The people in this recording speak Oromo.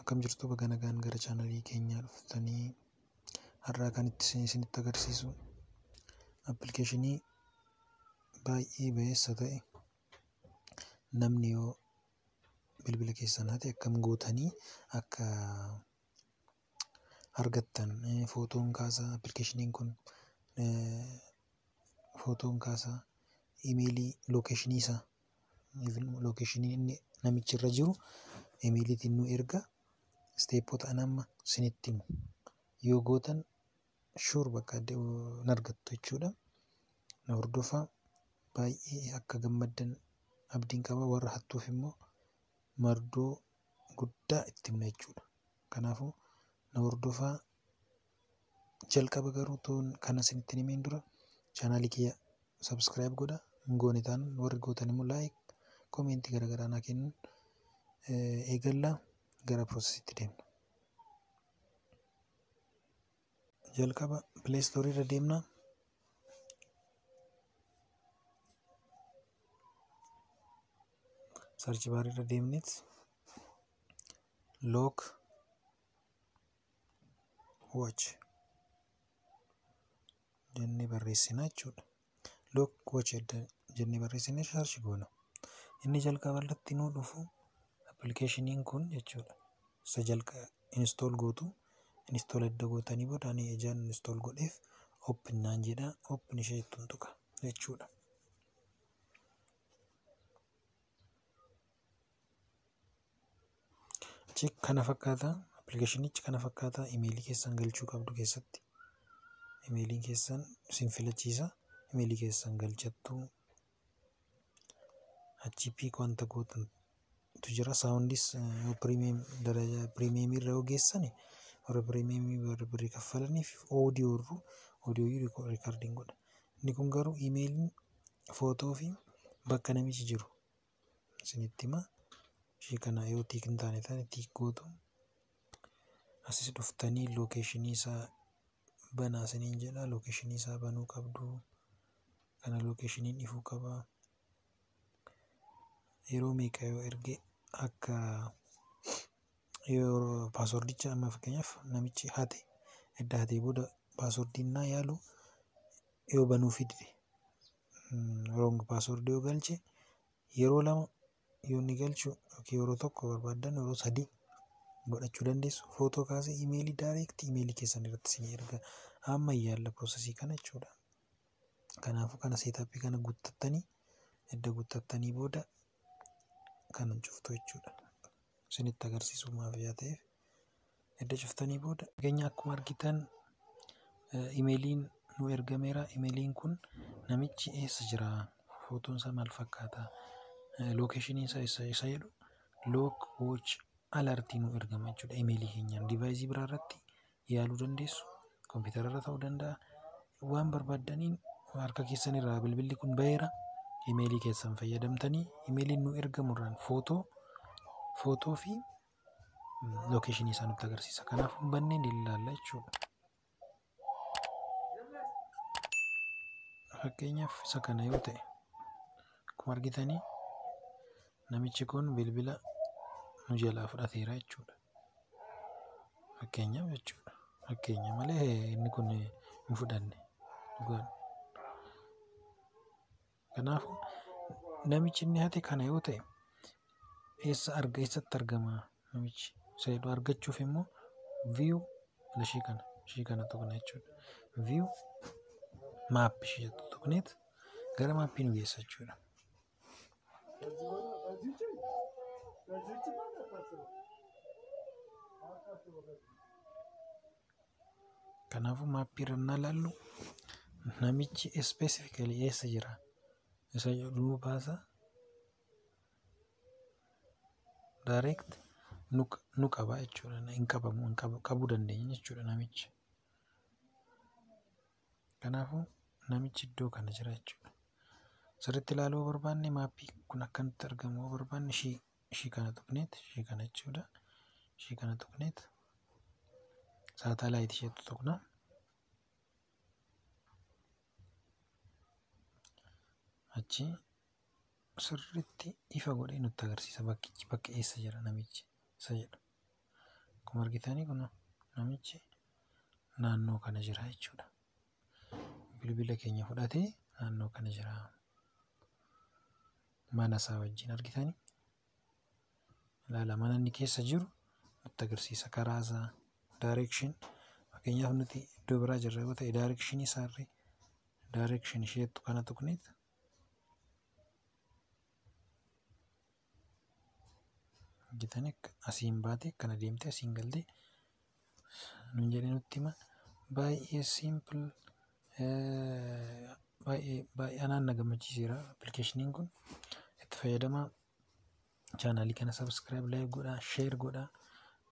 Akkam jirtu baga nagaan gara chaanalii keenyaa dhuftanii har'aa kan itti isinitti agarsiisu appilikeeshinii baay'ee bayeessa ta'e namni yoo bilbila keessan hate akkam gootanii akka argattan footoon kaasaa appilikeeshiniin kun footoon kaasaa imeelii lookeeshinii isaa lookeeshinii inni namichi irra jiru imeeliitiin nu erga isteeppoota an amma isinitti himu yoo gootan shuur bakka hin argattu jechuudha. Na hordofaa baay'ee akka gammaddan abdiin qaba warra hattuuf immoo mardoo guddaa itti himna jechuudha. Kanaafuu na hordofaa jalqaba garuu toon kana isinitti himeen dura chaanaalii kiyya subscribe godhaa hin goone taanaan warri gootan immoo like koomentii garaagaraa naa kennuun eegallaa gara piroosesiitti deemna. Jalqaba Play Store irra deemna. Search bar irra deemneet lock watch jennee barreessina jechuudha. Lock watch jennee barreessinee search goona. Inni jalqaba irratti nuu dhufu appilikeeshiniin kun jechuudha. Isa jalqaba install gootu install edda gootanii booda ani ijaan install godheef open naan jedha open ishee ittiin tuqa jechuudha. Achi kana fakkaata appilikeeshinichi kana fakkaata imeelii keessan galchuu qabdu keessatti imeeliin keessan isin filachiisa imeelii keessan galchattu achi piik wanta gootantu jira saawundis pirimeem daraja pirimeemii irra yoo geessani warra pirimeemii warra birrii kaffalaniif oodiyoo irru oodiyoo riikardiin godha. Inni kun garuu imeeliin footoo fi bakka namichi jiru isinitti hima. Ishee kana yoo tiik hin taane taane tiik gootu asis dhuftanii lookeeshinii isaa banaa isiniin jedha lookeeshinii isaa banuu qabdu kana lookeeshiniin ifuu qaba. Yeroo meeqa yoo erge akka yeroo paaswordicha amma fakkeenyaaf namichi hate edda hatee booda paaswordiin naa yaalu yoo banuu fide wrong paaswordii yoo galche yeroo lama yoo inni galchu yookiin yeroo tokko barbaaddan yeroo sadii godhachuu dandeessu. Footoo kaasee imeelii daayireektii imeelii keessan irratti isin erga amma yaalla piroosesii kana jechuudha. Kanaafuu kana seetaappii kana guuttattanii edda guuttattanii booda kana cuftu jechuudha. Isinitti agarsiisuu maaf yaa ta'eef edda cuftanii booda fakkeenya akkuma argitan imeeliin nu ergameera. Imeeliin kun namichi eessa jira? Footoon isaa maal fakkaata? Lookeeshiniin isaa eessa isa jedhu lock watch alertii nu ergama jechuudha imeelii keenyaan. Divaayizii biraa irratti yaaluu dandeessu. Kompiitara irra ta'uu danda'a. Waan barbaaddaniin harka keessan irraa bilbilli kun baheera. Imeelii keessan fayyadamtanii imeeliin nu ergamu irraan footoo fi lookeeshinii isaa nutti agarsiisa. Kanaafuu banneen ilaalla jechuudha. Fakkeenyaaf isa kana yoo ta'e akkuma argitanii namichi kun bilbila nu jalaa fudhateera jechuudha. Fakkeenyaaf jechuudha. Fakkeenya malee inni kun hin fudhanne dhugaan. Kanaafuu namichi inni hate kana yoo ta'e eessa arga eessatti argama namichi isa jedhu argachuuf immoo view ishee kana tuqna jechuudha. View map ishee jettu tuqneet gara maappii nu geessa jechuudha. Kanaafuu maappii irra innaa ilaallu namichi ispeesifikali eessa jira isa jedhu nu baasa. Direct nu qaba jechuudha. Hin qabamu hin qabuu dandeenya jechuudha namichi. Kanaafuu namichi iddoo kana jira jechuudha. Sirriitti ilaaluu barbaanne maappii kun akkamitti argamu yoo barbaanne ishii kana tuqneet ishii kana jechuudha. Ishii kana tuqneet saatalaayit isheetu tuqna. Achi sirriitti ifa godhee nutti agarsiisa bakkichi bakka eessa jira namichi isa jedhu. Akkuma argitanii kun namichi naannoo kana jira jechuudha. Bilbila keenya fudhatee naannoo kana jira. Mana isaa wajjin argitanii ilaala, mana inni keessa jiru nutti agarsiisa, karaa isaa, direction. Fakkeenyaaf, nuti iddoo biraa jirra yoo ta'e, direction isaarree direction isheettu kana tuqneet argitanii asiin baatee akkana deemtee asiin galtee nun jedhee nutti hima. Baay'ee simple, baay'ee baay'ee anaan na gammachiiseera appilikeeshiniin kun. Itti fayyadamaa. Chaanaalii kana subscribe, like godhaa, share godhaa.